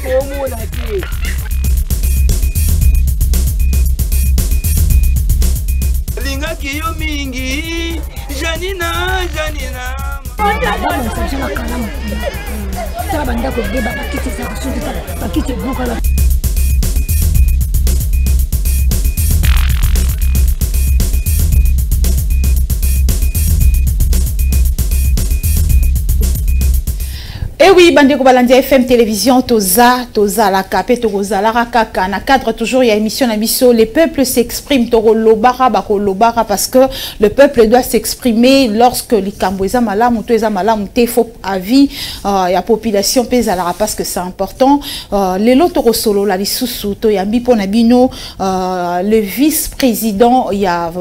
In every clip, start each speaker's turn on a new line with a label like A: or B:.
A: Bomona te. Lingaki yo mingi Janina, Janina.
B: Tala bandako ebeba, bakiti ezalaka soki bakiti ebukana.
C: Eh oui, bandeko balandi ya FM Télévision, toza, tozalaka pe tokozalaka kaka na cadre toujours ya émission na biso, le peuple s'exprime, tokolobaka bakolobaka parce que le peuple doit s'exprimer lorsque likambo eza malamu to eza malamu te, faut avis ya population pe ezalaka parce que c'est important. Lelo tokosolola lisusu toyambi mpo na bino le vice-président ya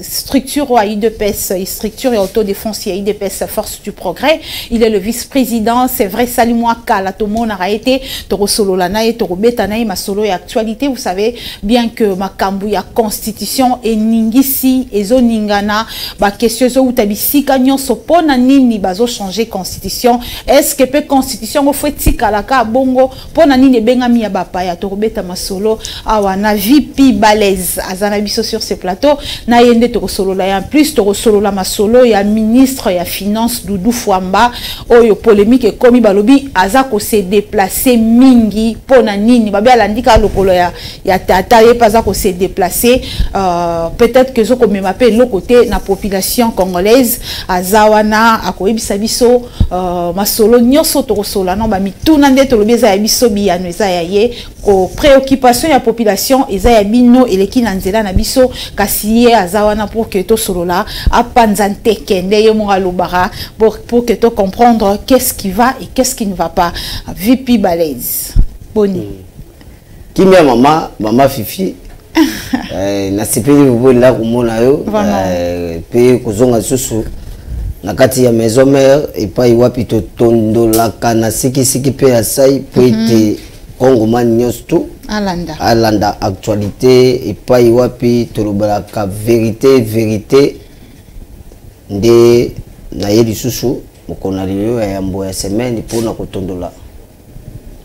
C: structure ya UDPS, structure ya autodéfense ya UDPS Force du Progrès. Il est le vice-président, c'est vrai, salimwa kala tomonaka ye te. Tokosolola na ye, tokobeta na ye masolo ya actualité. Vous savez bien que makambo ya constitution eningisi, ezoningana, baquestion ezowuta bisika nyonso: mpo na nini bazochanger constitution? Est ce que mpe constitution yango faut etikalaka bongo? Mpo na nini ebengami ya bapaya? Tokobeta masolo awa na VP Balez, aza na biso sur ce plateau. Na ye nde tokosolola ya plus, tokosolola masolo ya ministre ya Finance Doudou Fwamba, oyo polémique ekomi, balobi aza kose déplacer mingi. Mpo na nini? Babi alandi kaka lokolo ya tata ye mpe aza kose déplacer, peut-être que ezokomema mpe eloko te na population congolaise. Aza wana, akoyebisa biso masolo nyonso. Tokosolola no bamituna nde tolobi eza ya biso, biyano eza ya ye. Ko préoccupation ya population eza ya bino, eleki na nzela na biso, kasi ye aza wana pour que tosolola, apanza nteke nde ye moko alobaka, pour que to comprendre qu'est-ce qui va et qu'est-ce qui ne va pas. VP Balez, boni?
D: Kimia, mama, mama Fifi. Nasepeli kobolela komona yo mpe kozonga lisusu na kati ya maison mère, epai wapi totondolaka na sikisiki mpe ya sai po ete Kongomani nyonso tu
C: alanda
D: alanda actualité, epai wapi tolobelaka vérité, vérité nde. Naye lisusu mokolo na lelo ya yambo ya semaine mpona kotondola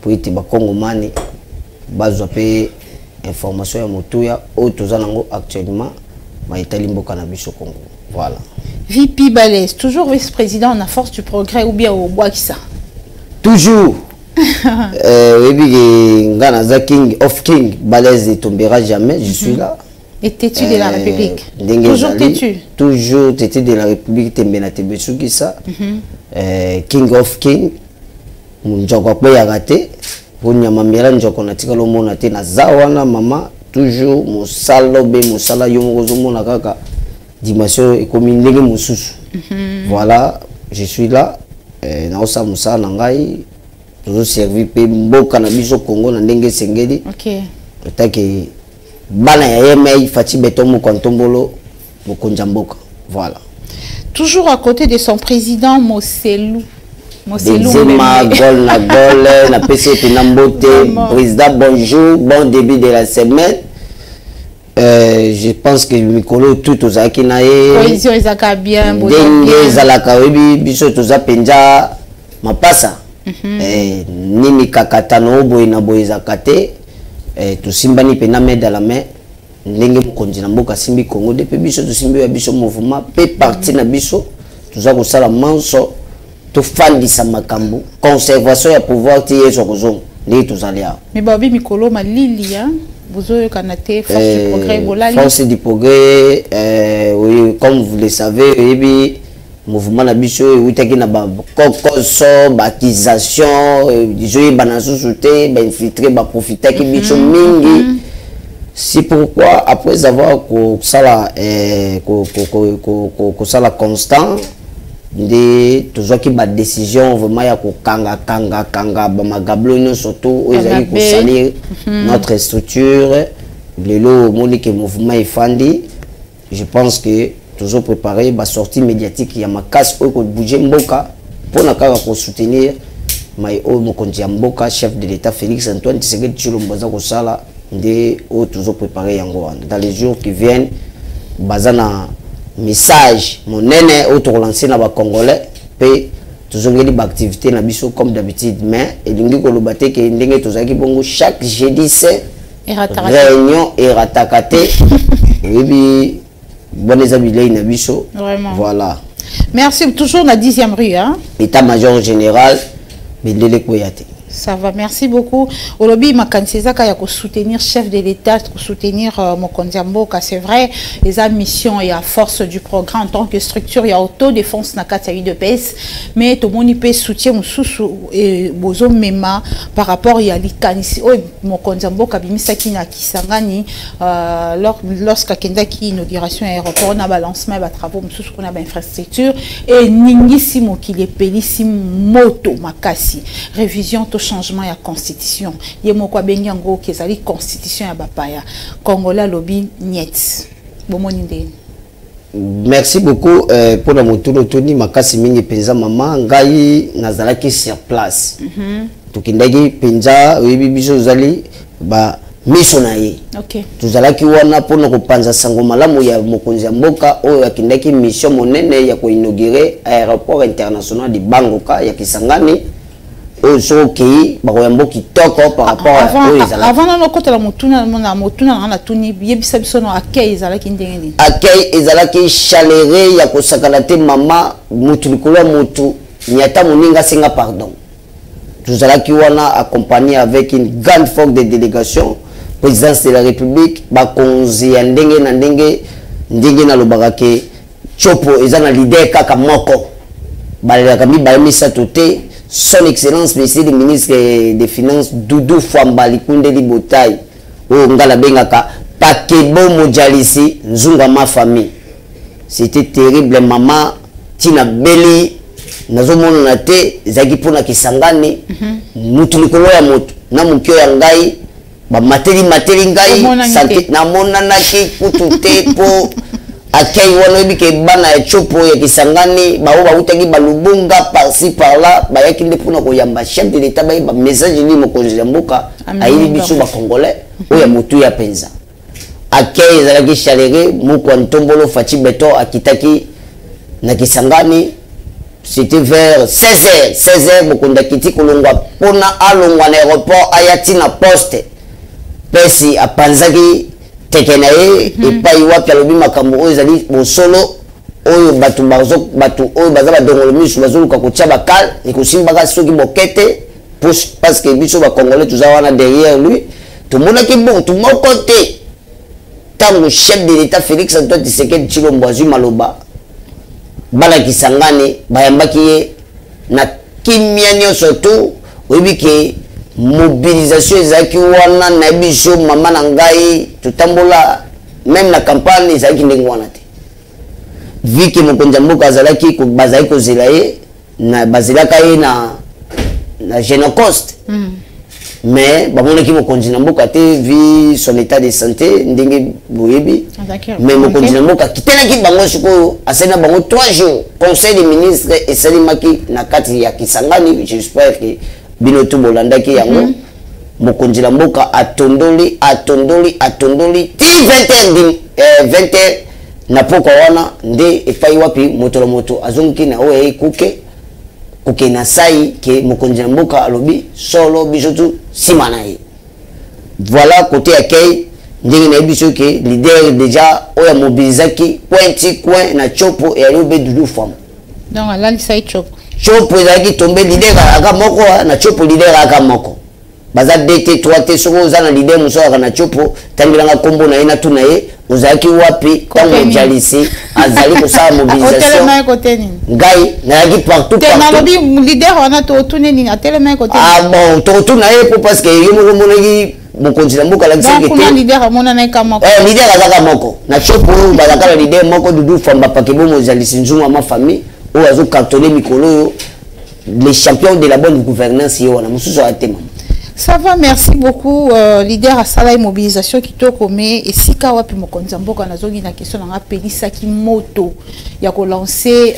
D: po ete Bakongomani bazwa mpe information ya motuya oyo toza nango actuellement maetali mboka na biso Congo. Voilà.
C: VP Balez, toujours vice-président na Force du Progrès ou bien obwakisa?
D: Toujours. Oyebi ke nga naza king of king, Balez ne tombera jamais, je suis là.
C: Et têtu de la République.
D: Ndenge
C: Toujours
D: ezali,
C: têtu.
D: Toujours têtu de la République, tembe na tembe sukisa. King of king, nzoko akweyaka te po nyama miela nzoko natikala omona te. Naza wana, mama, toujours mosala obe mosala. Yo moko ozomona kaka dimension ekomi ndenge mosusu. Voilà, je suis là, naosala mosala na ngai, tozoservi mpe mboka na biso Congo na ndenge esengeli. Otake bana ya yemei Fatshi Béton, moko ya ntombolo, mokonzi ya mboka. Voilà.
C: Toujours à côté de son président Moselou. Moselou
D: Benzema.
C: Mbembe.
D: Gol na gol, napesi ye mpena mbote.
C: Vraiment.
D: Président, bonjour, bon début de la semaine. Je pense que mikolo tout tozalaki na ye.
C: Cohésion ezalaka bien, boza
D: ndenge
C: bien.
D: Ezalaka, oyebi biso toza mpenza mapasa. Nini kakatano oyo boye na boye ezalaka te. Tosimbani mpena main dans la main, ndenge mokonzi na mboka asimbi Congo nde mpe biso tosimbi ya biso mouvement mpe parti na biso. Toza kosala manso tofandisa makambo, conservation ya pouvoir ti Yesu akozonga, ndenge tozali awa.
C: Mais babi mikolo malili, hein? Bozoyokana te, Force du Progrès bolali.
D: Force du Progrès, oui, comme vous le savez, oyebi mouvement na biso eutaki na bakokoso, baaccusation ezoyebana susu te, bainfiltré baprofitaki biso mingi. C'est pourquoi, après avoir kosala kosala constant, nde tozwaki badécision vraiment ya kokanga kanga kanga bamagablo nyonso to oyo ezalaki
C: Bamabe.
D: Kosalir notre structure. Lelo omoni ke mouvement efandi. Je pense que tozopréparer basortie médiatique ya makasi oyo kobouge mboka mpona kaka kosoutenir mai oyo mokonzi ya mboka, chef de l'État Félix Antoine Tshisekedi Tshilombo aza kosala. Nde oyo tozopréparer yango wana dans les jours qui viennent. Baza na message monene oyo tokolancer na Bacongolais mpe. Tozongeli baactivité na biso comme d'habitude, mais elingi koloba te ke ndenge tozalaki bongo chaque jeudi saint, réunion erataka te. Oyebi, wana eza bilei na biso.
C: Vraiment.
D: Voilà.
C: Merci. Toujours na 10e rue, hein?
D: État major général, bendele kweya te.
C: Ça va, merci beaucoup. Olobi makanisi ezaka ya soutenir chef de l'État, soutenir mokonzi ya mboka, c'est vrai, les missions ya force du progrès en tant que structure ya autodéfense na kati ya UDPS, mais tomoni pe soutien mosusu e bozo mema par rapport ya likanisi oyo mokonzi ya mboka abimisaki na Kisangani lorsqu'akendaki inauguration ya aéroport na balancement ya batravaux mosusu kuna, bainfrastructure, eningisi mokili, epelisi moto makasi: révision to changement ya constitution. Ye moko abengi yango ke ezali constitution ya bapaya. Congolais alobi niet. Bomoni ndeni?
D: Merci beaucoup mpona motuna otuni makasi mingi mpenza, mama. Ngai nazalaki sur place. Tokendaki mpenza, oyebi biso tozali bamiso na ye. Tozalaki wana mpona kopanza sango malamu ya mokonzi ya mboka oyo akendaki mission monene ya koinaugurer aéroport international de Bangoka ya Kisangani, oyo soki okei bakoyamba kitoko par rapport à oyo ezalaki.
C: Avant nano okotela motuna na motuna nanga, natuni, yebisa biso no accueil ezalaki ndenge nini?
D: Accueil ezalaki chaleureux ya kosakana te, mama. Mutu likolo ya mutu, nyata moninga, asenga pardon. Tozalaki wana accompagné avec une grande force de délégation, présidence de la République, bakonzi ya ndenge na ndenge. Ndenge nalobaka ke Tshopo eza na leader kaka moko, balelaka mibale misato te: Son Excellence Monsieur le ministre des Finances, Doudou Fwamba Likundeli Botai, oyo nga nabengaka Pakebo Mojalisi Nzunga ma famille. C'était terrible, mama. Ntina beli nazomonana te, ezalaki mpona Kisangani. Mutu likolo ya motu na moke ya ngai, bamateli mateli ngai.
C: Omonani
D: santé
C: te.
D: Namonanaki kutu te, mpo akei wana, oyebi ke bana ya Tshopo ya Kisangani bao bautaki balubunga par-ci par-là, bayaki nde mpona koyamba chef de l'État, bayeba message nini mokonzi ya mboka
C: Amemi
D: ayebi biso
C: bango.
D: Bacongolais oyo ya motu ya mpenza. Akei ezalaki chaleureux. Moko ya ntombolo, Fatshi Béton, akitaki na Kisangani, c'était vers 16 heures. 16 heures mokonzi akiti kolongwa mpona alongwa na aéroport, aya ntina poste pesi, apanzaki teke na ye epai wapi alobi makambo oyo ezali bosolo, oyo bato bazo, bato oyo baza badongolo miso bazoluka kotia bakale, ekosimbaka soki boke te, parce que biso bacongolais toza wana derrière lui. Tomonaki motu moko te. Ntango chef de l'État Félix Antoine Tshisekedi Tshilombo azwi maloba, bana Kisangani bayambaki ye na kimia nyonso. Tu oyebi ke mobilisation ezalaki wana. Nayebi so, mama na ngai, totambola même na campagne, ezalaki ndenge wana te. Vu que mokonzi ya mboka azalaki bazalaki kozela ye na bazelaka ye na Genocost, mais bamonaki mokonzi na mboka te, vu son état de santé ndenge boyebi.
C: Azalaki
D: Mais mokonzi na mboka akitelaki bango. Sikoyo asali na bango 3 jours, conseil des ministres esalemaki na kati ya Kisangani. J'espère que bino tu bolandaki yango. Mokonzi na mboka atondoli, atondoli, atondoli ti 20 heures 20 heures na pokwa wana nde epai wapi moto na moto azongiki na oyo ayei kuke kokende na sai ke mokonzi na mboka alobi solo, biso tu nsima na ye. Voilà côté accueil. Ndenge nayebi so ke leader déjà oyo amobilizaki coin ti coin na Tshopo eyali obe Doudou Fwamba.
C: Donc alalisa ye Tshopo.
D: Tshopo ezalaki tombe. Leader aka moko na Tshopo, leader aka moko, baza 2 te, 3 te. Soki oza na leader mosusu azalaka na Tshopo, tangelanga nkombo na ye, natuna ye: ozalaki wapi ntango
C: Kote nini?
D: Mojalisi azali kosala mobilisation?
C: Otelema ye kote nini?
D: Ngai nazalaki partout.
C: Te.
D: Partout.
C: Nalobi leader wana to otune nini, atelema ye kote nini?
D: Ah bon, tokotuna ye po parce que ye moko omonaki mokonzi na mboka alakisaki
C: Donc kuna
D: te.
C: Leader amonana ye ka moko.
D: Eh, leader azaka moko na Tshopo oyo, bazalaka na leader moko, Doudou Fwamba Pakebo Mozalisi Nzungu ma famille, oyo azocartonner mikolo oyo, les champions de la bonne gouvernance. Ye wana, mosusu aya te, mama.
C: Ça va, merci beaucoup. Leader asala mobilisation kitoko, mais esika wapi mokonzi ya mboka, nazongi na question nanga, apelisaki moto ya kolancer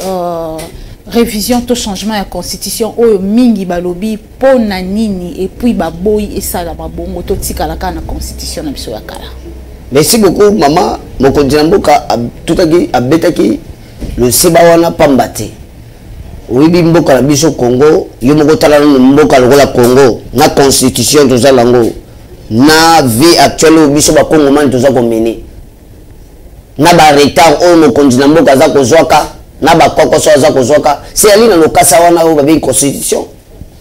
C: révision to changement ya constitution oyo mingi balobi mpo na nini, et puis baboyi esalama bongo, totikala kaka na constitution na biso ya kala?
D: Merci beaucoup, mama. Mokonzi na mboka atutaki, abetaki loseba wana pamba te. Oyebi mboka na biso Congo, yo moko tala nanu mboka lokola Congo na constitution toza nango na vie actuelle oyo biso bakongomani toza komene na ba retard oyo mokonzi na mboka aza kozwaka na bakokoso aza kozwaka, se ali na lokasa wana oyo babengi constitution.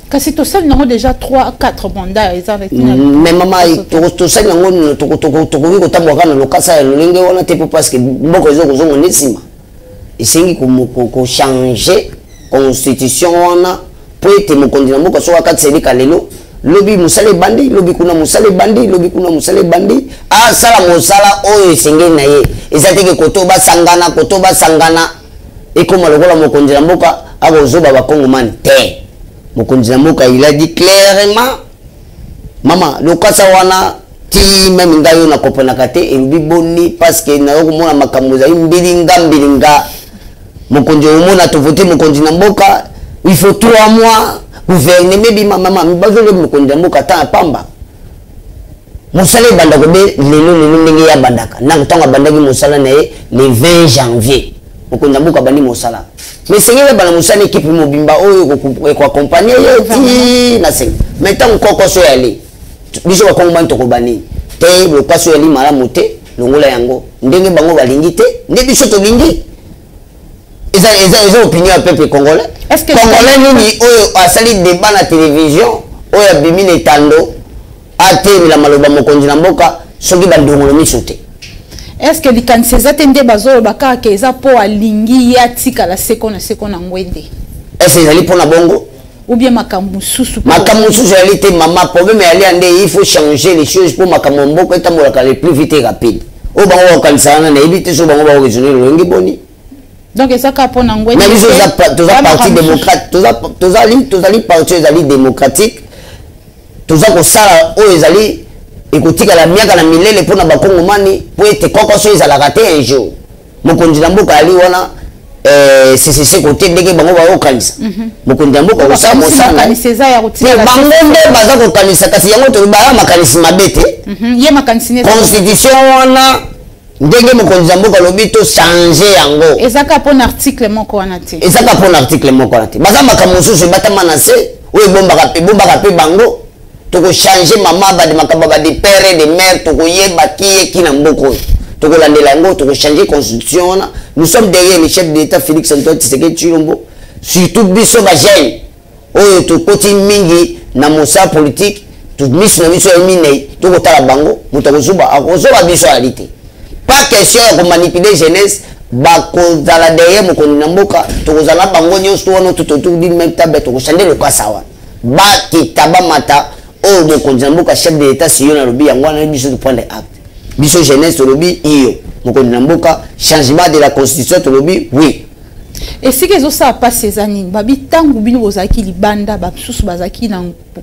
C: Kasi tosali nango déjà 3 4 mandat eza.
D: Mais mama, tosali yango, tokoki kotambola kaka na lokasa ya lolenge wana te, mpo parce que mboka eza kozonga nde nsima. Esengi kochanger constitution wana mpo ete mokonzi na mboka soki akatisa eleka lelo, lobi mosala ebandi, lobi kuna mosala ebandi, lobi kuna mosala ebandi, asala mosala oyo esengeli na ye. Eza teke koto basangana, koto basangana, ekóma lokola mokonzi na mboka akozoba bakongomani te. Mokonzi na mboka, il a dit clairement, mama, lokasa wana ti même ngai oyo nakomprenaka te elobi boni, parce que nayo komona makambo ezali mbilinga mbilinga. Mokonzi omona tovote mokonzi na mboka, il faut 3 mois gouvernement ebima. Mama, bazolobi mokonzi na mboka ata ya pamba, mosala ebanda kobe lelo lelo ndenge ye abandaka na ntango abandaki mosala na ye le 20 janvier. Mokonzi ya mboka abandi mosala, mais esengeli abanda mosala équipe mobimba oyo ekoaccompagner ye ti na sengi. Mais ntango kokoso yali, biso bakongomani tokoba nini te? Lokasi oyo yali malamu te, longola yango ndenge bango balingi te nde biso tolingi. Eza opinion ya peuple congolais. Congolais nini oyo asali débat na télévision, oyo abimi na etando, atelemela maloba mokonzi na mboka soki bandongolo miso te?
C: Est ce que likanisi eza te nde bazoloba kaka ke eza mpo alingi ye atikala seko na seko na ngwende?
D: Est ce ezali mpona bongo?
C: Ou bien makambo mosusu?
D: Makambo mosusu ezali te, mama. Problème eyali ya nde il faut changer les choses mpo makambo ya mboka etambolaka le plus vite et rapide. Oyo bango bakokanisa wana, nayebi te soki bango bakoraisonner lolenge boni.
C: Donc eza kaka mpo na ngwende?
D: Mais biso toza parti démocrate, tozali parti ezali démocratique. Toza kosala oyo ezali ekotikala miaka na milele mpona bakongomani, mpo ete kokoso ezalaka te. Un jour mokonzi na mboka ali wana ccc kote ndenge bango bakokanisa mokonzi na mboka kosala mosala bango nde baza kokanisa, kasi yango baya makanisi mabe te. Constitution wana, ndenge mokonzi ya mboka alobi tochange yango.
C: Ezaka mpona article moko wana te.
D: Ezaka mpona article moko wana te. Baza makambo mosusu ebatama na se oyo ebombaka mpe bango. Tokochange, mama, bade makambo ba de père et de mère, tokoyeba ki ye ki na mboka oyo, tokolandela yango, tokochange constitution wana. Nous sommes derrière le chef de l'État Félix Antoine Tshisekedi Tshilombo, surtout biso bajeune oyo tokoti mingi na mosala politique. Miso na biso ya minei, tokotala bango. Moto akozuba akozoba biso ayali te. Pas question ya komanipuler jeunesse. Bakozala derrière mokonzi na mboka, tokozala bango nyonso wana tout autour d'une même table. Tokochange lokasa wana, bakita bamata. Oyo mokonzi na mboka, chef de l'État siyo nalobi yango wana, biso toprendre acte. Biso jeunesse tolobi iyo, mokonzi na mboka, changement de la constitution, tolobi oui.
C: Esika ezosala mpasi eza nini? Babi ntango bino bozalaki libanda, basusu bazalaki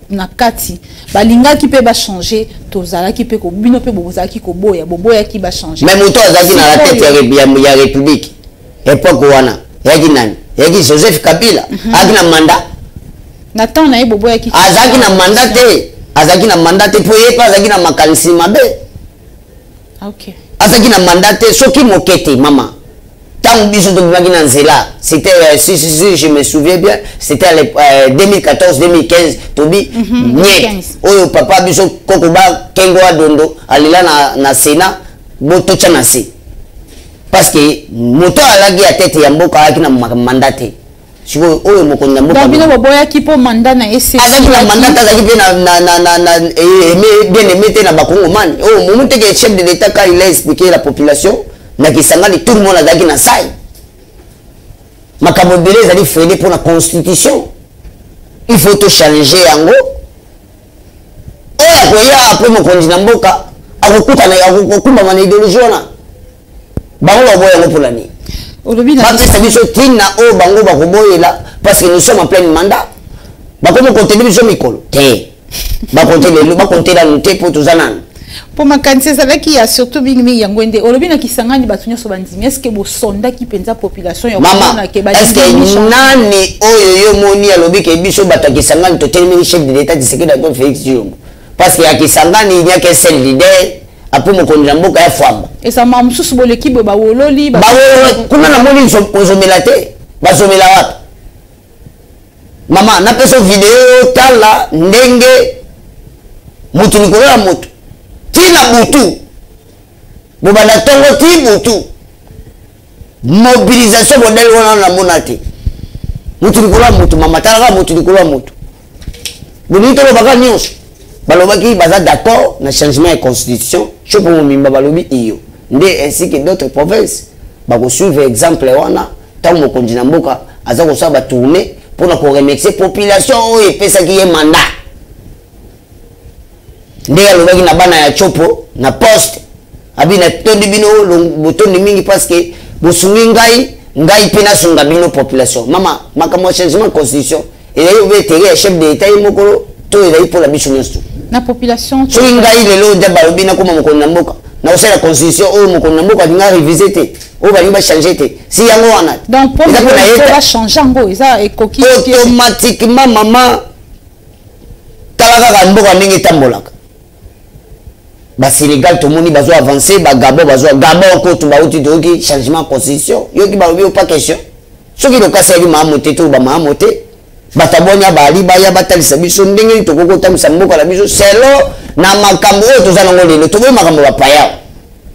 C: na kati, balingaki mpe bachange, tozalaki mpe bino mpe bozalaki koboya, boboyaki bachange.
D: Mais moto azalaki na la tête ya république époque wana eyaki nani? Eyaki Joseph Kabila. Azalaki na mandat.
C: Na ntango na ye boboyaki.
D: Azalaki na mandat te, azalaki na mandat te mpo ye mpe azalaki na makanisi mabe. Azalaki na mandat te soki moke te, mama. Ntango biso tobimaki na nzela, c'était si je me souviens bien, c'était 2014 2015, tobi nye oyo papa biso koko bakengo adondo alela na Sénat, bototya na se, parce que moto alaki ya tete ya mboka alaki na mandat te. Sikoyo oyo mokonzi na mboka
C: bino boboyaki mpo mandat na ye.
D: Azalaki na mandat te, azalaki mpe na aimé, bien aimé te na bakongomani. Oyo momu teke chef de l'État, quand il a expliqué la population na Kisangani, tout le monde azalaki na sai. Makambo ebele ezali freiné mpona constitution, il faut tochange yango. Oyo akoya après mokonzi na mboka akokutana, akokumbama na idéologie wana. Bango baboya yango mpona nini? Bapesa biso ntina oyo bango bakoboyela, parce que nous sommes en plein mandat. Bakomi kontele biso mikolo te, bakonte lelo, bakonte nanu te mpo toza nanu.
C: Mpo makanisi ezalaki ya surtout mingimingi yango nde olobi na Kisangani, bato nyonso bandimi. Est ce que bosondaki mpenza population ya
D: mama? Est ce que nani oyo yo moni alobi ke biso bato ya Kisangani totelemeli chef de l'État Tshisekedi Antoine Félix Tshilombo? Parce que ya Kisangani, il n'y a qu'un seul leader après mokonzi na mboka ya Fwamba.
C: Ezama mosusu boleki boye, bawololi.
D: Bawololi kuna, namoni kozomela te. Bazomela wapi? Mama, napesa video, tala ndenge motu likolo ya motu ntina butu, bobanda ntongo ti butu, mobilisation modèle wana namona te. Motu likolo ya motu, mama, talaka motu likolo ya motu. Bolingi tolobaka nyonso. Balobaki baza d'accord na changement ya constitution. Tshopo mobimba balobi iyo nde, ainsi que d'autres provinces bakosuivre exemple wana. Ntango mokonzi na mboka aza kosala batournée mpona koremercier population oyo epesaki ye mandat, ndenge alobaki na bana ya Tshopo na poste abi: "Natondi bino botondi mingi parce que bosungi ngai, ngai mpe nasunga bino population." Mama, makambo ya changement constitution ezali obe intérêt ya chef de l'État ye moko to ezali mpona biso nyonso?
C: Na population.
D: Soki ngai lelo nde balobi nakóma mokonzi na mboka, nakosala constitution oyo mokonzi na mboka alinga révise te, oyo balingi bachange te, si yango wana.
C: Donc
D: eza mpona ye te.
C: Bachange yango eza ekoki?
D: Automatiquement, mama. Tala kaka mboka ndenge etambolaka. Basénégal tomoni bazo avance, bagabon bazo, Gabon kutu bauti toyoki changement constitution, yoki balobi o pas question. Soki lokasi yaki maamu te, to bamaamu te, bato abonya bali baya batalisa biso ndenge nini tokoki kotambwisa mboka na biso selo na makambo oyo toza nango lelo. Toboyi makambo bapaya.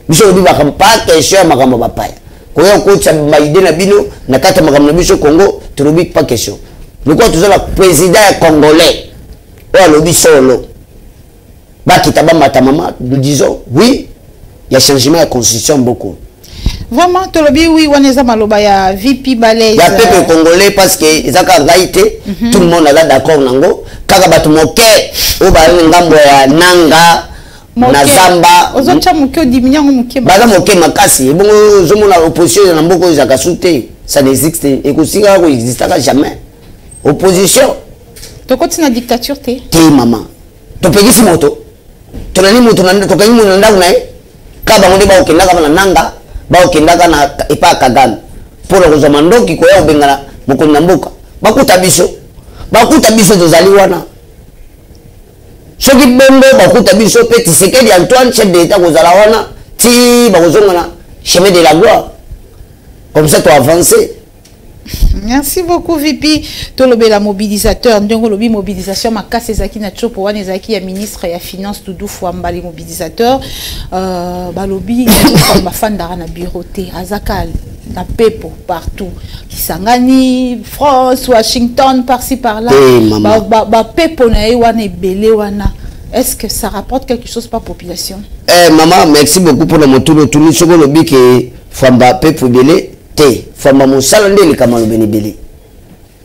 D: Biso lobi makambo, pas question ya makambo bapaya koya kokotisa baidées na bino na kati ya makambo na biso Congo. Tolobi pas question. Lokola toza na président ya congolais oyo alobi solo, bakita bamata, mama, nous disons oui ya changement ya constitution mboka.
C: Vraiment, tolobi oui. Wana eza maloba ya VP Balais.
D: Ya peuple congolais, parce que eza kaka ngai te, tout le monde aza d'accord nango. Kaka bato moke oyo bazali ngambo ya Nanga na zamba.
C: Ozotya moke, odiminuer yango moke.
D: Baza moke makasi. Ebongo ozomona opposition na mboka oyo ezalaka su te, ça n'existe, ekosikaka koexistaka jamais opposition.
C: Tokoti na dictature te?
D: Te, mama. Topekisi moto, tolandi moto, tokangi moto na ndako na ye. Kaka bango nde bakokendaka na Nanga, bakokendaka na epa ya Kagame mpona kozwa mandoki koya kobengana mokonzi na mboka. Bakuta biso, bakuta biso tozali wana. Soki bongo bakuta biso mpe Tshisekedi Antoine, chef de l'État, kozala wana ti bakozonga na chemin de la gloire. Comme ça toavance.
C: Merci beaucoup, VP. Tolobela mobilisateur. Ndenge olobi, mobilisation makasi ezalaki na Tshopo wana, ezalaki ya ministre ya finance Doudou Fwamba le mobilisateur. Balobi Doudou Fwamba afandaka na bureau te, azaka na pepo partout. Kisangani, France, Washington, par-ci par-là.
D: Hey, maman.
C: Ba, ba, ba pepo na ye wana ebele wana. Est-ce que ça rapporte quelque chose par population?
D: Eh, maman, merci beaucoup pour le motuna otuni. Soki olobi ke Fwamba pepo ebele te, Fwamba mosala nde eleka maloba na ebele.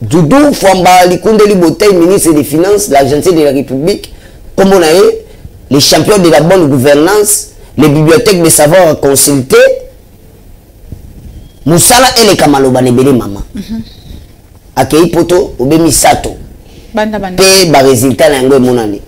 D: Doudou Fwamba Likundeli Botey, ministre des Finances, l'argentier de la République, kombo na ye, les champions de la bonne gouvernance, les bibliothèques de savoir à consulter. Mosala eleka maloba na ebele, mama. Akei poto obe misato.
C: Banda banda.
D: Mpe baresultat na yango emonani.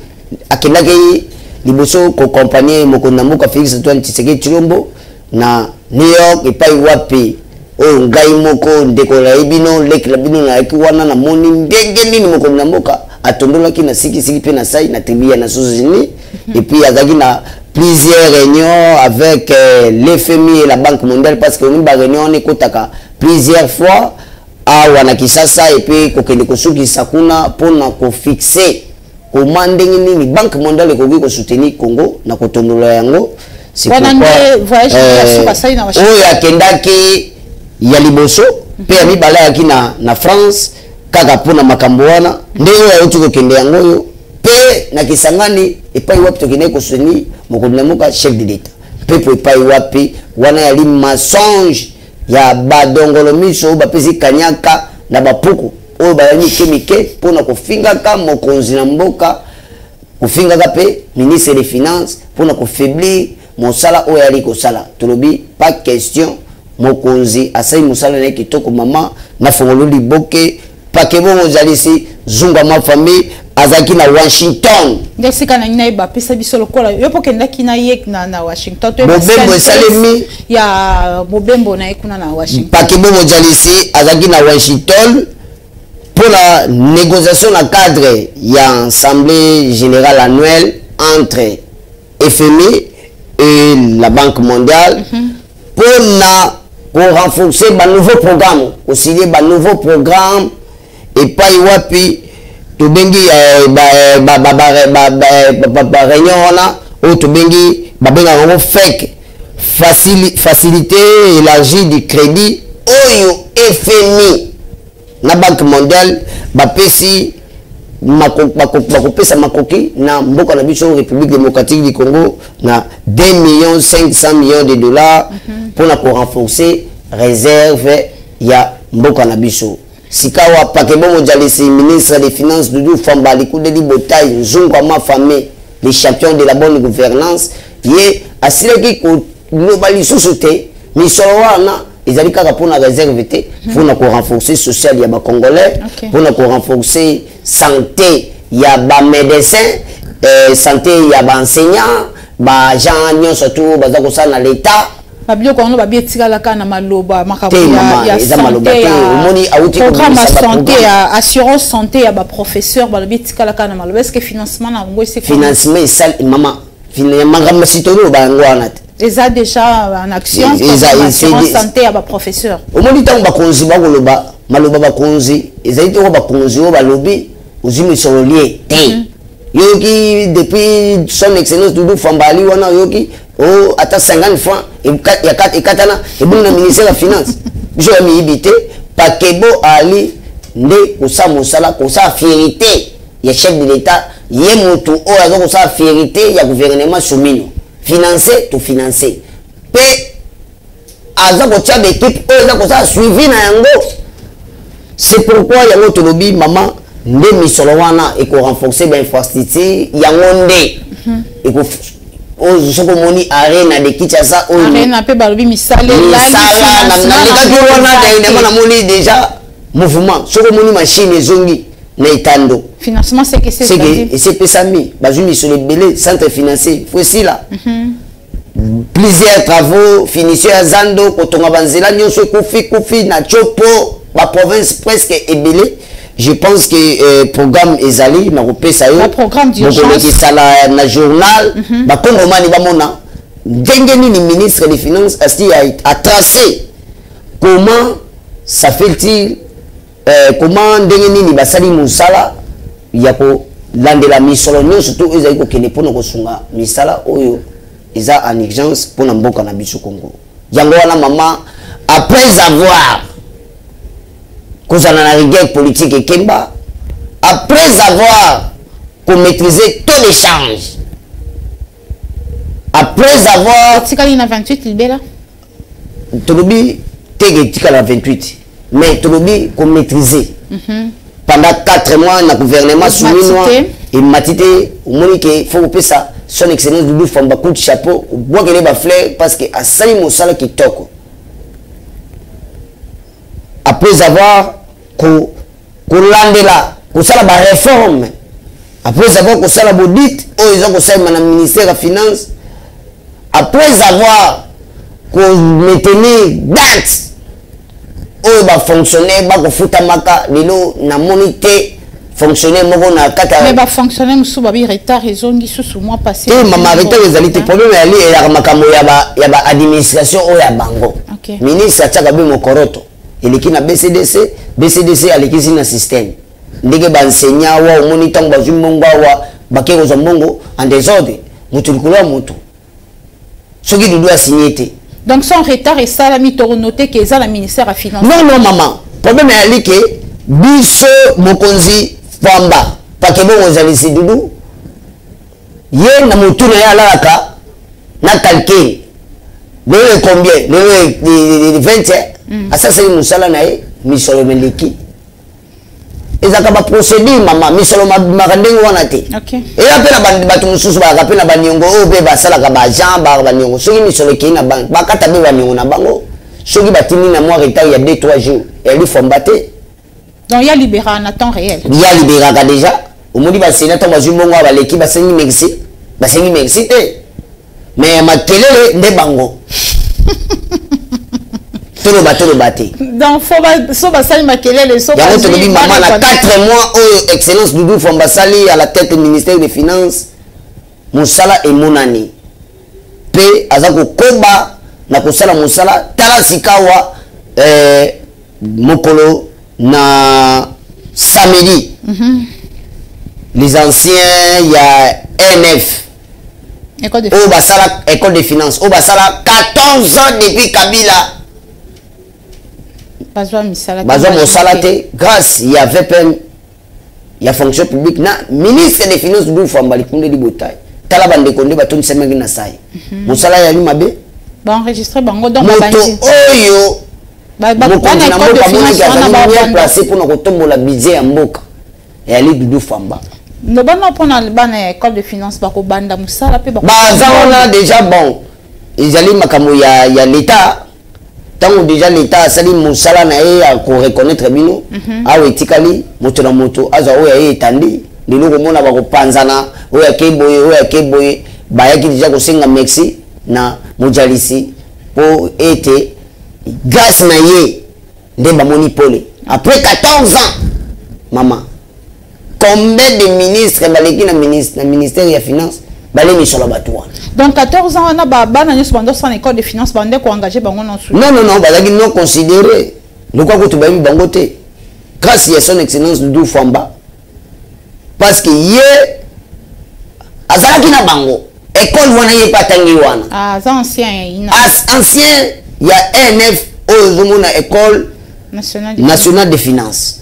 D: Akendaki liboso koaccompagner mokonzi na mboka Félix Antoine Tshisekedi Tshilombo na New York, epai wapi oyo ngai moko, ndeko na ye bino, leki na bino, nayaki wana. Namoni ndenge nini mokonzi na mboka atondolaki na sikisiki mpe na sai na tribu ya Nations Unies. Et puis azalaki na plusieurs réunions avec l'FMI et la Banque mondiale, parce que oni baréunion wana ekotaka plusieurs fois awa na Kinshasa et puis kokende kosukisa kuna mpona kofixe koma ndenge nini Banque mondiale ekoki kosoutenir Congo na kotondola yango. C'est
C: Wana
D: pourquoi,
C: nde voyage ya suka asali na Washington.
D: Oyo akendaki ya liboso mpe ya mibale ayaki na France kaka mpona makambo wana. Ndenge oyo auti kokende yango oyo mpe na Kisangani, epai wapi tokendaki kosoutenir mokonzi na mboka, chef de l'État. Mpepo epai wapi wana yali mensonge ya badongolo miso oyo bapesi kanyaka na bapuku oyo bayali mike mike mpona kofingaka mokonzi na mboka, kofingaka mpe ministre des Finances, mpona kofaiblir mosala oyo ayali kosala. Tolobi pas question. Mokonzi asali mosala na ye kitoko. Mama, nafongolo liboke pake bongo ozalisi zunga ma famille azalaki na Washington.
C: Nde esika na ngai nayeba, apesa biso lokola yo mpo okendaki na ye na Washington to
D: Mobembo esalemi.
C: Ya mobembo na ye kuna na Washington.
D: Pake bongo ozalisi azalaki na Washington mpona négociation na cadre ya assemblée générale annuelle entre FMI et la Banque mondiale, mpona korenforcer banouveau programme, kosigner banouveau programme. Epai wapi tobengi ba réunion wana oyo tobengi, babengaka yango FEC, Facilité élargie du crédit, oyo FMI na Banque mondiale bapesi, bakopesa makoki na mboka na biso République démocratique du Congo na 2 millions 500 millions de dollars mpona korenforcer réserve ya mboka na biso. Sikawa Pakebo Mojalisi, ministre des Finances, Doudou Fwamba Likudeli Botai Nzungu Mafame, le champion de la bonne gouvernance, ye asilaki koloba lisusu te misolo wana ezali kaka mpona réserve te, mpona korenforcer social ya Bacongolais, mpona korenforcer santé ya bamédecin, santé ya baenseignant, baagent nyonso tu baza kosala na l'État.
C: Babiloko yango babi etikalaka na maloba, makambo ya
D: santé,
C: programme ya santé, ya assurance santé ya baprofesseur, balobi etikalaka na maloba. Est ce que financement na yango ese?
D: Financement esali, mama. Makambo sitoli oyo bayango wana te.
C: Eza déjà en action, assurance santé ya baprofesseur?
D: Omoni, ntango bakonzi bakoloba maloba, bakonzi ezali te oyo bakonzi oyo balobi ozwi misolo lie te. Yoki depuis Son Excellence Doudou Fwamba ali wana, oyoki o ata 50 francs ekatana ebongi na ministère ya Finance? Biso ya miyibi te. Pakebo ali nde kosala mosala, kosala fierté ya chef de l'État. Ye motu oyo aza kosala fierté ya gouvernement Suminwa, finance to finance, mpe aza kotia baéquipe oyo eza kosala suivi na yango. C'est pourquoi yango tolobi, mama, nde misolo wana ekorenforcer bainfrastructure. Yango nde soki omoni Arena de Kinshasa
C: oyo, Arena mpe balobi misala.
D: Misala nalekaki wana dernièrement, namoni déjà mouvement. Soki omoni machine ezongi na etando,
C: financement seke
D: esepesami, bazwi misolo ebele. Centre financier fo esila, plusieurs travaux, finition ya zando, kotonga banzela nyonso ekufi kufi na Tshopo, baprovince presque ebele. Je pense que programme ezali na kopesa yo
C: mokolekisa
D: na journal. Bakongomani bamona ndenge nini ministre des Finances asti a tracé comment ça fait-il, comment, ndenge nini basali mosala ya kolandela misolo nyonso to ezali kokende mpona kosunga misala oyo eza en urgence mpona mboka na biso Congo. Yango wana, mama, après avoir kozala na rigueur politique ekemba, après avoir komaîtriser taux d'échange, après avoir
C: Etikali na 28 libela.
D: Tolobi teke etikala 28, mais tolobi komaîtriser pendant 4 mois na gouvernement Suminwa, emati te. Omoni ke faut kopesa Son Excellence Doudou Fwamba coup de chapeau, obwakele bafleur, parce que asali mosala kitoko. Après avoir kolandela kosala baréforme, après avoir kosala baudit oyo eza kosalema na ministère ya Finance, après avoir komaintenir date oyo bafonctionnaire bakofutamaka, lelo namoni te fonctionnaire moko na kati.
C: Mais bafonctionnaire mosusu babi retard ezongi susu mois passé.
D: Te, mama, retard ezali te. Problème eyali, eyaka makambo ya baadministration oyo ya bango. Ministre atiaka be mokoroto eleki na BCDC, BCDC alekisi na système ndenge baenseignant awa. Omoni ntango bazwi mbongo awa, bake kozwa mbongo en désordre, moto likolo ya moto, soki Dudu asigné te.
C: Donc sans retard esalami, tokonote ke eza na ministère ya Finance?
D: Non, mama, problème eyali ke biso mokonzi Fwamba Pakebongo ezalisi Dudu, ye na motu na ye alalaka na calcul: lelo e combien? Lelo 20. Asasali mosala na ye, misolo meleki. Ezalaka baprocédure, mama. Misolo mabimaka ndenge wana te. Eya mpe na bato mosusu balaka mpe na baniongo oyo mpe basalaka, baagent baka baniongo. Soki misolo ekei na banque, bakata mpe baniongo na bango. Soki batindi na mwa retard ya 2 3 jours, eyali Fwamba te.
C: Donc ya libéraka na temps réel?
D: Ya libéraka déjà. Omoni basena, ntango bazwi mbongo awa, baleki, basengi merci, basengi merci te, mais makelele nde bango. Toloba, toloba te.
C: Donc so basali makelele so.
D: Yango tolobi, mama, na 4 mois oyo Excellence Doudou Fwamba asali à la tête ministère des Finances, mosala emonani mpe aza kokoba na kosala mosala. Tala sikawa, mokolo na Samedi, les anciens ya NF
C: École de
D: oyo basala école de finance, oyo basala 14 ans depuis Kabila,
C: bazwa misala te.
D: Bazwa mosala te. Grâce ya VPM ya fonction publique na ministre des Finances Doudou Fwamba Likundeli Botayi, tala bandeko nde batondisamaki na sai, mosala yali mabe.
C: Baenregistre bango donc
D: moto
C: babandi
D: oyo mokonzi
C: bana
D: na
C: école de
D: mboka
C: finance
D: amonaki
C: wana
D: azali bien
C: babanda
D: placé mpona kotombola budget ya mboka, eyali Doudou Fwamba.
C: Lobana mpona bana ya école de finance bakobanda mosala mpe
D: baza wana déjà. Bon, ezali makambo ya l'état. Ntango déjà l'état asali mosala na ye ya koreconnaître bino, awa etikali moto na moto azwa oyo aye. Etandi lelo komona bakopanzana, oyo ake boye, oyo ake boye. Bayaki déjà kosenga merci na mojalisi mpo ete grâce na ye nde bamoni pole après 14 ans. Mama, combien de ministres baleki na ministre, na ministère ya finance, bale misolo bato wana?
C: Donc 14 ans wana, bana nyonso bando osala na école de finance, bande koengage bango na su?
D: Non, non, non, bazalaki non considéré, lokwa kutu bayebi bango te. Grâce ya Son Excellence Doudou Fwamba, parce que ye azalaki na bango école wana, ye mpe atangi wana.
C: Ah, aza ancien ya INA.
D: Ancien ya ENF oyo ozomona, école
C: nationale
D: nationale de finance.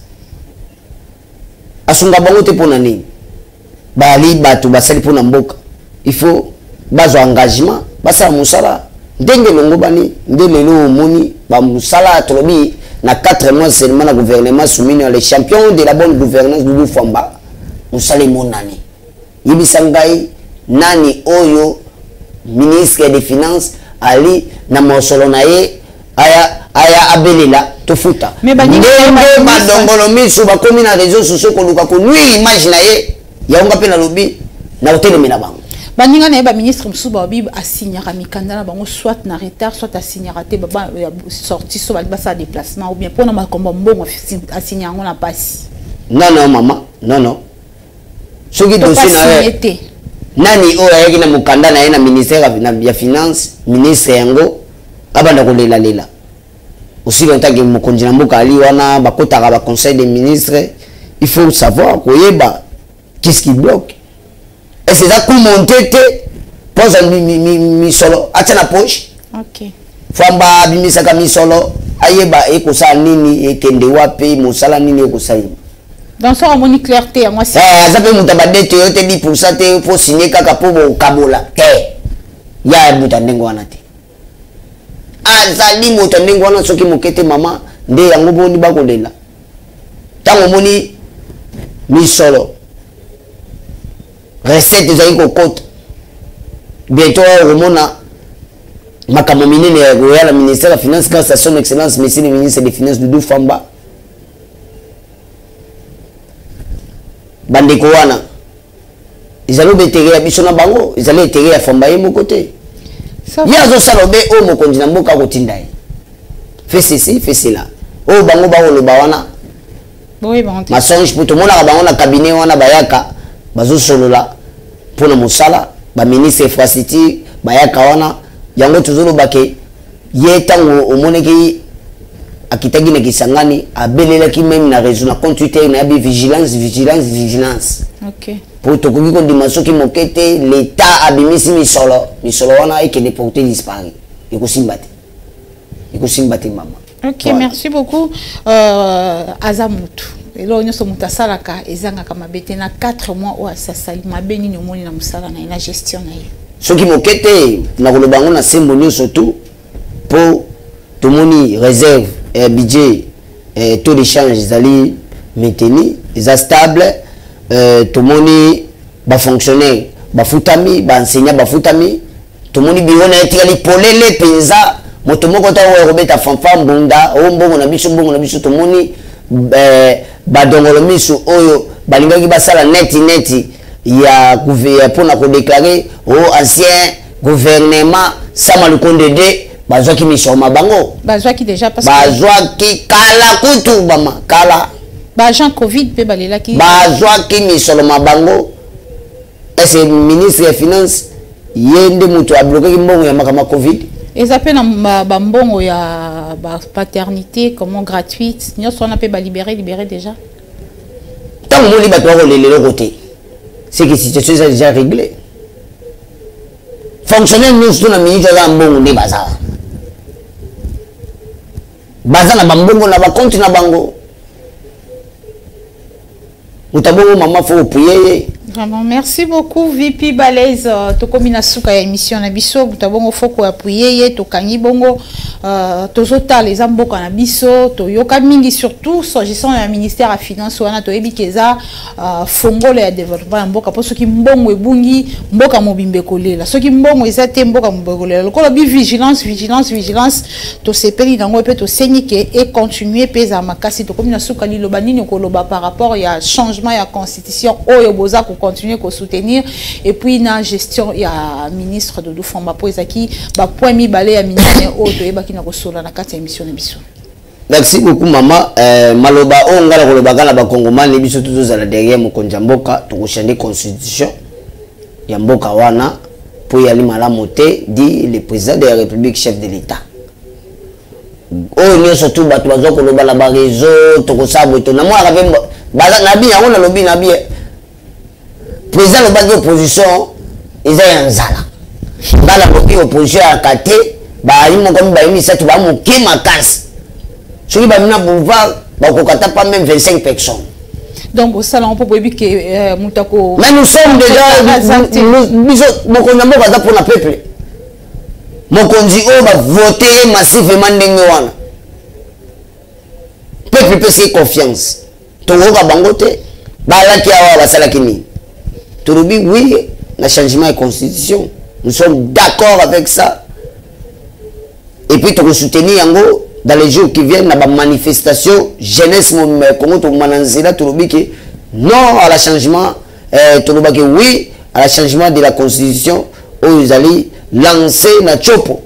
D: Asunga bango te. Mpona nini? Bayali bato basali mpona mboka, il faut bazwa engagement, basala mosala ndenge elongo bani. Nde lelo omoni bamosala tolobi na 4 mois seulement na gouvernement Suminwa, le champion de la bonne gouvernance Doudou Fwamba, mosala emonani. Yebisa ngai, nani oyo ministre des Finances ali na mosolo na ye aya aya abelela tofuta?
C: Mais
D: ndenge badongolo miso bakomi na réseau sociaux koluka konuire image na ye, yango nga mpe nalobi na kotelemela bango.
C: Baninga na ye baministre mosusu babi asignaka mikanda na bango soit na retard, soit asignaka te. Sorti so balingi basala déplacement ou bien mpona makambo ya mbongo, asigne yango na pasi.
D: Non, non, mama, non, non. Soki
C: to
D: dossier na
C: pasigne
D: ye
C: te.
D: Nani oyo ayaki na mokanda na ye na ministère ya finance, ministre yango abanda kolelalela aussi longtemps que mokonzi na mboka ali wana, bakotaka baconseil des ministres, il faut savoir koyeba qu'est-ce qui bloque. Est ce eza coup monté te mpo azwa misolo atia na poche? Fwamba abimisaka misolo, ayeba ekosala nini, ekende wapi, mosala nini ekosalema.
C: Donc soki amoni clair te, yango asi
D: Eh, aza mpe moto abadete yo te 10 % te mpo signe kaka mpo bokabola te. Ya moto ya ndenge wana te, azali moto ya ndenge wana soki moke te. Mama, nde yango boni bakolela ntango omoni misolo, recette ezali kokota. Bientôt awa okomona makambo minene ya koya na ministère ya finance grâce à Son Excellence Monsieur le ministre des Finances Doudou Fwamba. Bandeko wana ezali obe intérêt ya biso na bango, ezali intérêt ya Fwamba ye moko te. Ye azosala obe oyo mokonzi na mboka akotinda ye: fais ceci, fais cela. Oyo bango bakoloba wana
C: boyeba te.
D: Mensonge, po tomonaka bango na cabinet wana, bayaka bazosolola mpona mosala. Baministre infrastructure bayaka wana, yango tozoloba ke ye ntango omonaki akitaki na Kisangani, abelelaki même na réseau, na compte Twitter na yabi: "Vigilance, vigilance, vigilance." Po tokoki kondima soki moke te l'état abimisi misolo, misolo wana ekende porté disparu. Ekosimba te, ekosimba te, mama.
C: Ok.
D: Voilà.
C: Merci beaucoup. Aza mutu, eloko nyonso moto asalaka ezangaka mabe te. Na 4 mois oyo asasali, mabe nini omoni na mosala na ye, na gestion na ye?
D: Soki moke te, na koloba yango na sembo nyonso tu, mpo tomoni réserve, budget, taux d'échange ezali maintenu, eza stable. Tomoni bafonctionnaire bafutami, baenseignant bafutami. Tomoni biro na ye etikali polele mpenza, moto moko ntango oyo kobeta fanfa mbunda oyo mbongo na biso, mbongo na biso. Tomoni badongolo miso oyo balingaki basala neti neti ya mpona kodéclarer o ancien gouvernement Sama Lukonde de bazwaki misolo ma bango.
C: Bazwaki déjà parce que
D: Bazwaki kala kutu, bama kala.
C: Baagent Covid mpe balelaki.
D: Bazwaki misolo ma bango. Ese ministre ya finance ye nde moto ablokaki mbongo ya makambo ya Covid?
C: Eza mpe na bambongo ya bapaternité comment gratuite, nyonso wana mpe balibéré, libéré déjà.
D: Ntango omoni bato bakolela eloko te, c'est que situation eza déjà réglée. Fonctionnaire nyonso to na minute aza na mbongo nde baza baza na bambongo na bacompte na bango. Moto abongo mama fo opuye ye.
C: Vraiment, merci beaucoup VP Balaise. Tokomi na suka ya émission na biso, buta bongo foko appuyer ye tokangi bongo tozotala eza mboka na biso toyoka mingi, surtout s'agissant ya ministère ya finance wana. Toyebi ke eza fongolo ya développement ya mboka, mpo soki mbongo ebungi, mboka mobimba ekolela. Soki mbongo eza te, mboka mobimba ekolela. Lokola bi vigilance, vigilance, vigilance, tosepeli nango mpe tosengi ke econtinue mpe ezala makasi. Tokomi na suka. Liloba nini koloba par rapport ya changement ya constitution oyo boza kocontinue kosoutenir, et puis na gestion ya ministre Doudou Fwamba, mpo ezalaki bapoint mibale ya minene oyo toyebaki na kosola na kati ya émission na biso?
D: Merci beaucoup mama. Maloba oyo ngai nakolobaka na bakongomani, biso to tozala derrière mokonzi ya mboka. Tokochange constitution ya mboka wana mpo eyali malamu te, dit le président de la République, chef de l'État. Oyo nyonso tu bato bazwa koloba na bareseau, tokosala boye to namonaka mpe nabi yango nalobi nabi président alobaki opposition eza ya nzala. Nga nalobi opposition yaka te, bayi moko, mibale, misato, baa moke makasi. Soki bami na boulevard, bakoka ata pas même 25 personnes.
C: Donc osala mpo boyebi ke moto ako
D: Mais nous sommes déjà, biso mokonzi ya mboka aza mpona peuple. Mokonzi oyo bavote ye massivement ndenge wana, peuple epesi ye confiance. Tokoyoka bango te. Balaki awa, basalaki nini? Tolobi oui na changement ya constitution, nous sommes d'accord avec ça, et puis tokosoutenir yango dans les jours qui viennent na bamanifestation. Jeunesse Congo tokoma na nzela. Tolobi ke non à la changement, tolobaki oui à la changement de la constitution oyo ezali lancé na Tshopo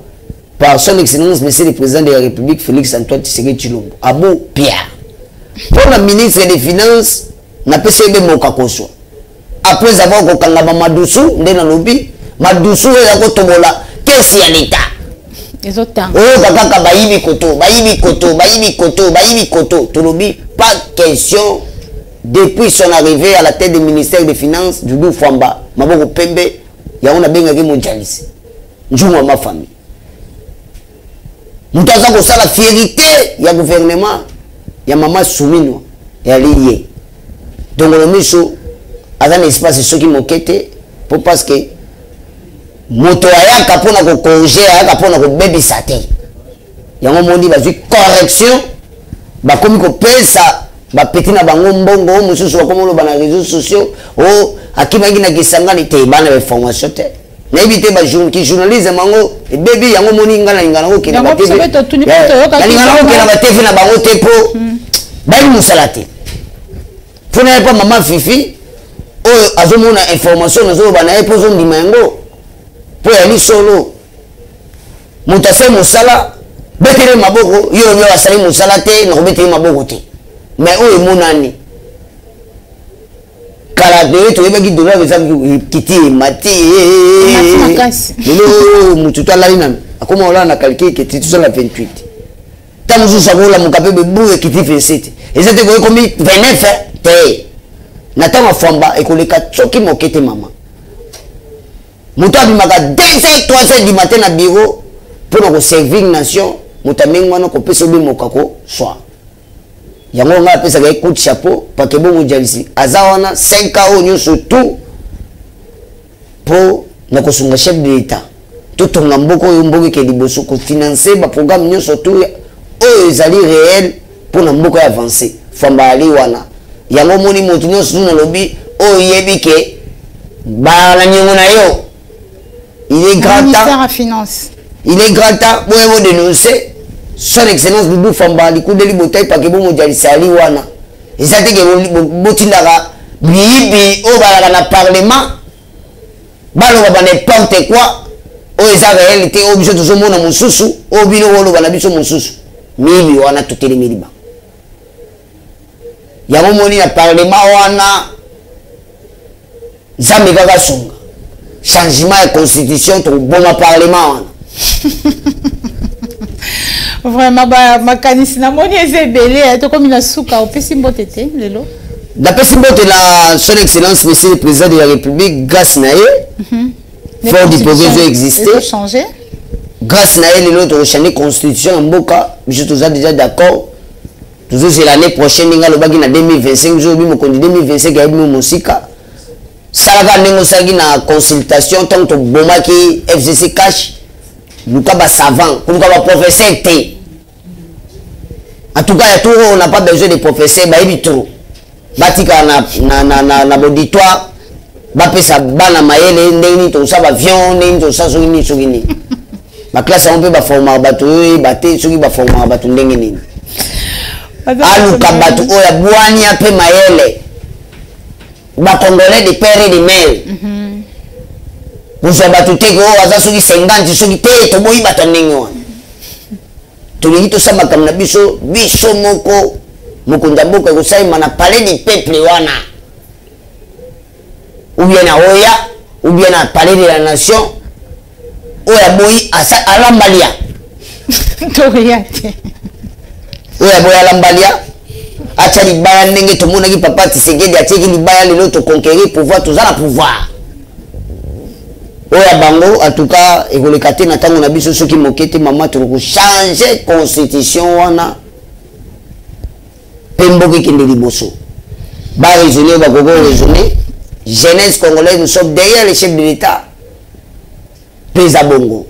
D: par Son Excellence Monsieur le Président de la République Félix Antoine Tshisekedi Tshilombo Abou Pierre. Mpona ministre des Finances, napesi ye bemoka kozwa après avoir kokanga bamadusu. Nde nalobi madusu oyo eza kotobola kesi ya leta.
C: Ezotanga.
D: Oyoka kaka bayibi koto, bayibi koto, bayibi koto, bayibi koto. Tolobi pas question. Depuis son arrivée à la tête du ministère des Finances, Doudou Fwamba, maboko pembe. Yango nabengaki mojalisi njungu ya mafamille. Moto aza kosala fierité ya gouvernement ya mama Suminwa eyali ye. Dongolo miso aza na espace soki moke te, mpo parce que moto ayaka mpona kocorriger, ayaka mpona kobebisa te. Yango moni bazwi correction, bakomi kopesa bapeti na bango mbongo. Oyo mosusu bakomi oloba na réseaux sociaux o akimaki na Kisangani te. Bana bainformation te, nayebi te bajournalisme yango ebebi. Yango moni nga nalinga nango okende
C: Yango biso mpe totuni mpo toyokaki
D: nalinga nango okende batv na bango te, mpo bayebi mosala te. Mpo na ye, mpo mama Fifi oyo azomona information nazoloba na ye, mpo ozondima yango mpo yali solo. Moto asali mosala, betele maboko. Yo lobi asali mosala te, nakobetele maboko te. Mais oyo emonani kala toye toyebaki dollar eza kiti, emati.
C: Emati makasi.
D: Lelo motu to alali nanu, akoma olala na calcul ekiti, tozala 28. Ntango mosusu akolamuka mpe bebu ekiti 27. Eza te koye komi 29 te. Na ntango afwamba ekoleka soki moke te. Mama, moto abimaka 2 heures, 3 heures du matin na bureau mpona koservir nation, moto andenge wana kopesa obemoka koswa. Yango ngai apesaka ye coup de chapeau. Pake bongo jalisi aza wana 5 ans oyo nyonso tout mpo na kosunga chef de l'État totonga mboka oyo, mboka eke liboso, kofinancer baprogramme nyonso tout oyo ezali réel mpona mboka ya avance. Fwamba ali wana. Yango omoni moto nyonso tu nalobi oyo oyebi ke bala na niongo na yo, il est grand
C: Ministère
D: temps
C: ya Finance.
D: Il est grand temps boya bodénoncer Son Excellence Doudou Fwamba likudeli botai pake bo mojalisi ali wana. Eza te ke botindaka biyibi oyo balaka na parlement, baloba ba n'importe quoi. Oyo eza réalité oyo biso tozomona mosusu, oyo bino oloba na biso mosusu. Miyibi wana totelemeli bango. Yango moni na parlement wana, Nzambe kaka sunga. Changement ya constitution, tokoboma parlement wana.
C: Vraiment, makanisi namoni eza ebele. Tokomi na suka. Opesi mbote te lelo?
D: Napesi mbote na Son Excellence Monsieur le Président de la République, grâce na ye fort du progrès ezo existe. Grâce na ye lelo tokochange constitution ya mboka. Biso toza déjà d'accord, tozozela année prochaine ndenge alobaki na 2025. Biso oyebi mokonzi, 2025 ayebi mo mosika. Salaka ndenge osalaki na consultation ntango tobomaki FCC cash. Luka basavant, koluka baprofesseur te. En tout cas, ya tour, on n'a pas besoin de professeur, bayebi trop. Batika na auditoire, bapesa bana mayele ndenge nini tokosala bavion, ndenge nini tokosala soki nini, soki nini. Baklasse yango mpe baformaka bato oyo oyeba te soki baformaka bato ndenge nini. Aluka bato oyo ya bwania mpe mayele, bacongolais de père et de mère. Kozwa bato te ke oyo aza soki 50 soki te, toboyi bato ya ndenge wana. Tolingi tosala makambo na biso biso moko. Mokonzi ya mboka ekosalema na palais du peuple wana, ou bien na oya, ou bien na palais de la nation. Oyo aboyi alambalia.
C: Toya te.
D: Oyo aboyi alambalia, atya libaya ndenge tomonaki papa Tshisekedi atieki libaya. Lelo toconquérir pouvoir, toza na pouvoir. Oyo ya bango, en tout cas, ekoleka te na ntango na biso soki moke te. Mama, tokochange constitution wana mpe mboka ekende liboso. Baraisonne oyo bakoki raisonne. Jeunesse congolaise, nous sommes derrière le chef de l'État. Mpe eza bongo.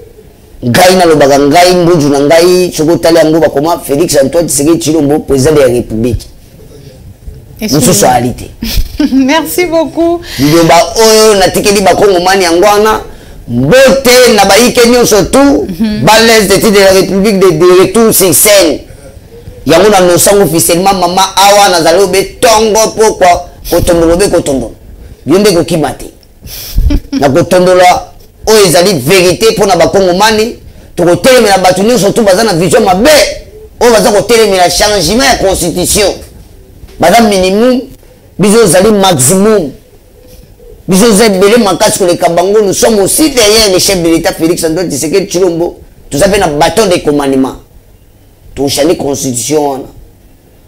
D: Ngai nalobaka, ngai mbunzu na ngai, soki otali yango, bakoma Félix Antoine Tshisekedi Tshilombo, président de la République, mosusu ayali te.
C: Merci beaucoup.
D: Liloba oyo natikeli bakongomani yango wana. Mbote na bayike nyonso tu. Balese de titre de la République de retour sur scène, yango na nosango officiellement. Mama, awa nazali obe ntongo pokwa kotondola, obe kotondola yo nde kokima te na kotondola oyo ezali vérité mpona bakongomani. Tokotelemela bato nyonso tu baza na vision mabe, oyo baza kotelemela changement ya constitution. Baza minimum, biso ozali maximum. Biso oza ebele makasi koleka bango. Nous sommes aussi derrière le chef de l'État Félix Antoine Tshisekedi Tshilombo. Toza mpe na bâton de commandement. Tochange constitution wana.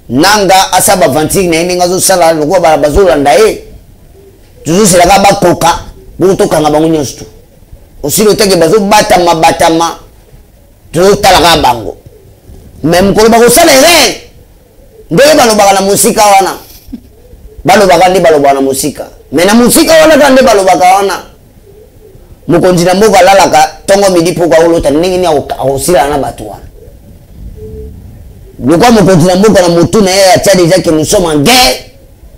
D: Nanga asala baventure na ye ndenge azosala, lokola bazolanda ye, tozoselaka bakoka bongo tokanga bango nyonso tu. Osili otake bazobatama batama, tozotala kaka bango. Mais mokolo bakosala erreur, ndenge balobaka na mosika wana, balobaka nde balobaka na mosika, mais na mosika wana kaka nde balobaka wana. Mokonzi na mboka alalaka ntongo, midi, poko akolota ndenge nini akosilana na bato wana. Lokwa mokonzi na mboka na motu na ye atia déjà que nous sommes en guerre,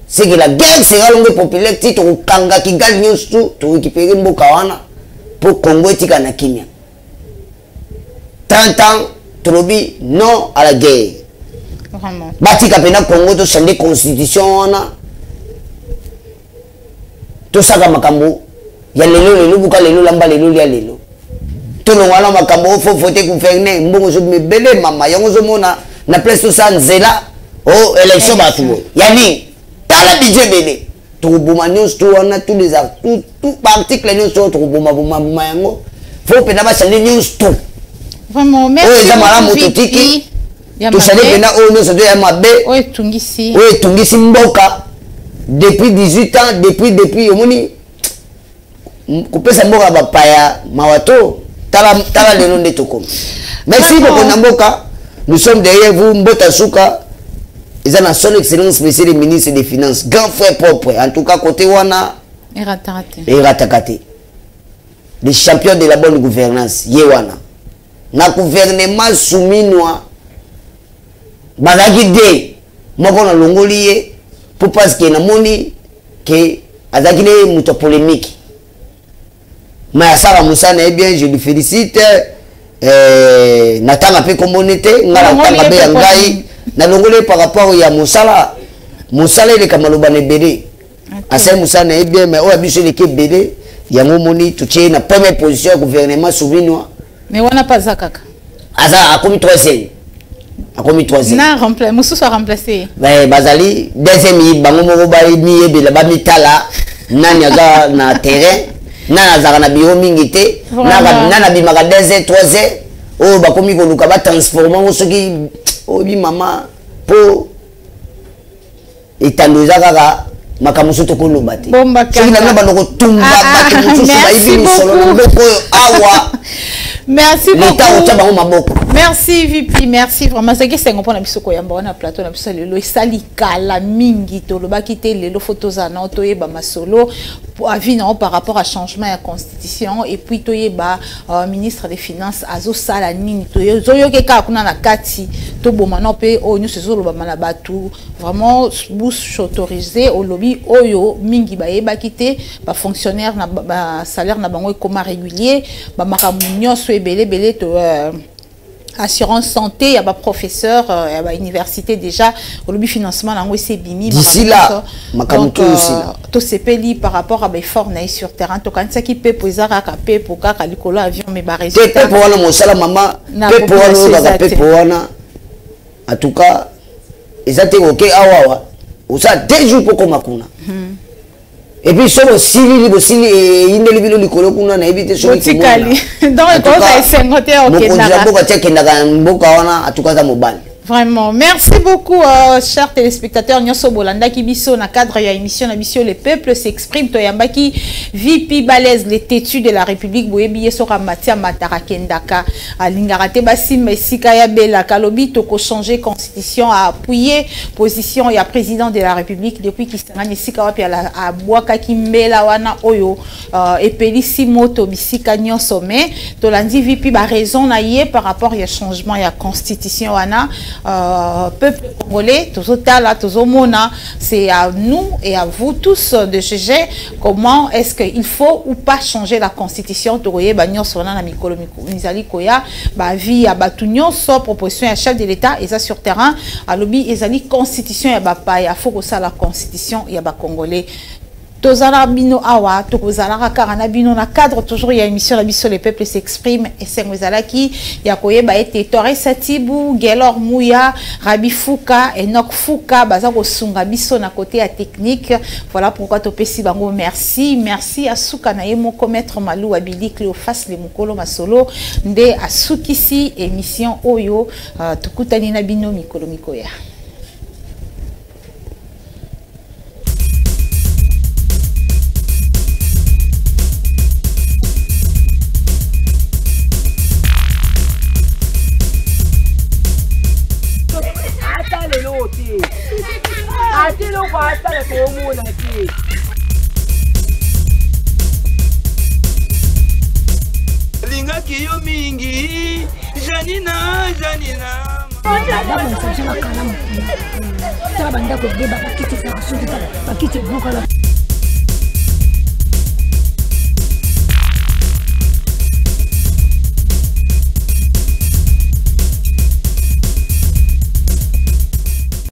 D: c'est que la guerre sera longue et populaire ti tokokanga Kigali nyonso tu, torécupere mboka wana mpo Congo etika na kimia. 30 ans tolobi non à la guerre. Batika mpena Congo, tochange constitution wana, tosaka makambo ya lelo lelo, buka lelo, lamba lelo, lia lelo. Tolongwa na makambo oyo faut voter gouverneur, mbongo ezobima ebele. Mama, yango ozomona na place tosala nzela o élection, bato boye ya nini? Tala budget ebele, tokoboma nyonso to wana, tous les tout tout baarticle nyonso oyo tokoboma boma boma yango. Faut mpenza bachange nyonso tout.
C: Oyo
D: eza malamu totiki, tosali mpenza oyo nyonso to ya mabe.
C: Oyo etungisi.
D: Oyo etungisi mboka depuis 18 ans, depuis omoni kopesa mboka ya bapaya, mawa to. Tala, tala lelo nde tokomi. Merci beaucoup na mboka, nous sommes derrière vous. Mbota suka eza na Son Excellence Monsieur le ministre des Finances, grand frère propre. En tout cas, côté wana erataka te, le champion de la bonne gouvernance ye wana. Na gouvernement Suminwa bazalaki de moko, nalongoli ye mpo parce que namoni ke azalaki ne moto ya polémique, mais asala mosala na ye bien, je lui félicite. Natanga mpe kombone te, ngai natanga mpe ya ngai, nalongoli ye par rapport ya mosala. Mosala eleka maloba na ebele. Asali mosala na ye bien, mais oyo ya biso eleki ebele. Yango omoni totie ye na première position ya gouvernement Suminwa.
C: Mais wana mpe aza kaka.
D: Aza, akomi troisième, akomi troisième.
C: Na rempla mosusu aremplace.
D: Bazali deuxième, ye bango moko bamiyebela, bamitala nani aza na terrain, nani azalaka na bureau mingi te, nani abimaka 2 heures, 3 heures. Oyo bakomi koluka batransforme yango soki oyebi mama mpo. Etando eza kaka makambo mosusu tokoloba te. Soki nanga bando kotumba bato mosusu bayibi misolo na mboka oyo awa.
C: Merci beaucoup.
D: L'État otya bango maboko.
C: Merci VP, merci vraiment. Soki esengo mpona biso koyamba wana plateau na biso lelo, esali kala mingi tolobaki te. Lelo fo tozala nao, toyeba masolo, avis nao par rapport à changement ya constitution, et puis toyeba ministre des Finances azosala nini. Tozoyoke kaka kuna na kati, toboma nao mpe oyo nyonso ezolobama na bato. Vraiment, bouche autorisée, olobi oyo mingi bayebaki te: bafonctionnaire na basalaire na bango ekoma régulier, bamakambo nyonso ebele ebele to assurance santé ya baprofesseur ya bauniversité. Déjà olobi financement nango esi ebimi.
D: D'ici là, makambo to osila.
C: Tosepeli par rapport à baeffort na ye sur terrain. Tokanisaki pepo eza kaka pepo, kaka likolo avion, mais
D: te.
C: Barésultat
D: Pepo wana mosala, mama.
C: Na
D: pepo wana
C: population
D: oyo kaka
C: eza te.
D: Pepo wana, en tout cas, eza te. Oke awa awa, osala 2 jours mpo koma kuna, et puis so bosilili, bosili, eyindeli bino likolo kuna, nayebi te soki
C: Botikali.
D: komona.
C: Donc,
D: En tout
C: ekoza
D: cas,
C: esengo te
D: mokonzi ya
C: okendaka.
D: mboka ti akendaka mboka wana, en tout cas aza mobali.
C: Vraiment, merci beaucoup, chers téléspectateurs. Nyonso bolandaki biso na cadre ya émission na biso Le Peuple s'exprime. Toyambaki VP Balèze, le têtu de la République. Boyebi ye, soka matia matara kendaka, alingaka te basimba esika ya belaka. Alobi toko changer constitution, a appuyer position ya président de la République depuis Kisangani, esika wapi abwakaki mbela wana oyo epelisi moto bisika nyonso. Mais tolandi VP, ba raison na ye par rapport ya changement ya constitution wana. Peuple congolais, tozotala, tozomona, c'est à nous et à vous tous de juger comment est-ce qu'il faut ou pas changer la constitution. Tokoyeba nyonso wana na mikolo mizali koya. Baavis ya bato nyonso, proposition ya chef de l'État eza sur terrain. Alobi ezali constitution ya bapaya, fo kosala constitution ya bacongolais. Tozala bino awa, tokozalaka kaka na bino na cadre toujours ya émission na biso Le Peuple s'exprime. Esengo ezalaki ya koyeba ete Torres Atibu, Gelor Muya, Rabi Fuka, Enok Fuka baza kosunga biso na côté ya technique. Voilà pourquoi topesi bango merci. Merci asuka na ye moko, maître Malu Abili Cléophas le mokolo masolo nde asukisi émission oyo. Tokutani na bino mikolo mikoya.
A: Ata lelo te, ata eloko asala toomona te. Lingaki yo mingi, Janina, Janina.
B: Babongisa biso bakalamu kuna, tala bandako ebeba, bakiti ezalaka soki, tala bakiti ebukana.